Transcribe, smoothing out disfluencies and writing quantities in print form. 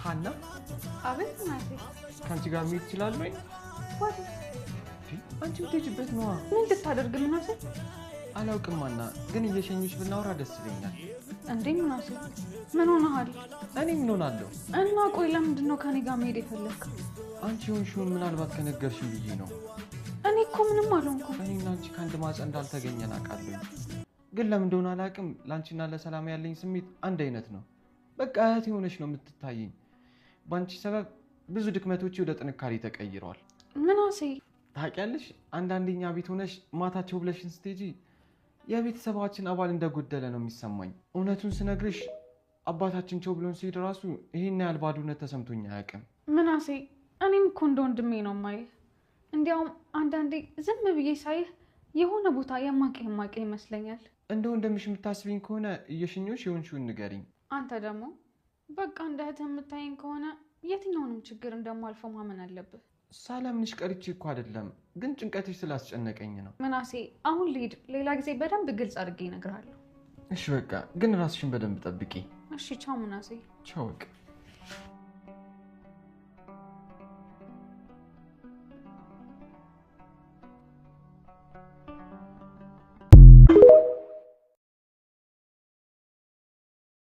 ሀና። አቤት ምናሴ። ከአንቺ ጋር መሄድ እችላለሁ ወይ? ወዴት? አንቺ የምትሄጂበት ነዋ። ምን ልታደርግ ምናሴ? አላውቅም ሀና፣ ግን እየሸኞች ብናወራ ደስ ይለኛል። እንዴ ምናሴ፣ ምን ሆነሃል? እኔ ምን ሆናለሁ? እና ቆይ ለምንድን ነው ከኔ ጋር መሄድ የፈለግከው? አንቺ የሆንሽውን ምናልባት ከነገርሽን ብዬ ነው። እኔ እኮ ምንም አልሆንኩም። እኔና አንቺ ከአንድ ማህፀን እንዳልተገኘን አውቃለሁ። ግን ለምን እንደሆነ አላውቅም፣ ለአንቺና ለሰላም ያለኝ ስሜት አንድ አይነት ነው። በቃ እህቴ ሆነሽ ነው የምትታየኝ። በአንቺ ሰበብ ብዙ ድክመቶቼ ወደ ጥንካሬ ተቀይረዋል። ምናሴ፣ ታውቂያለሽ፣ አንዳንዴ እኛ ቤት ሆነሽ ማታቸው ብለሽን ስትሄጂ የቤተሰባችን አባል እንደጎደለ ነው የሚሰማኝ። እውነቱን ስነግርሽ አባታችን ቸው ብሎን ሲሄድ ራሱ ይሄን ያህል ባዶነት ተሰምቶኝ አያውቅም። ምናሴ፣ እኔም እኮ እንደ ወንድሜ ነው የማይህ። እንዲያውም አንዳንዴ ዝም ብዬ ሳይህ የሆነ ቦታ የማውቅህ የማውቅህ ይመስለኛል። እንደ ወንድምሽ የምታስቢኝ ከሆነ እየሸኞሽ የሆንሽውን ንገሪኝ። አንተ ደግሞ በቃ እንደ እህትህ የምታየኝ ከሆነ የትኛውንም ችግር እንደማልፈው ማመን አለብህ። ሳላምንሽ ቀርቼ እኮ አይደለም፣ ግን ጭንቀትሽ ስላስጨነቀኝ ነው። ምናሴ፣ አሁን ልሂድ። ሌላ ጊዜ በደንብ ግልጽ አድርጌ እነግርሃለሁ። እሺ በቃ ግን ራስሽን በደንብ ጠብቂ። እሺ፣ ቻው ምናሴ። ቻው በቃ።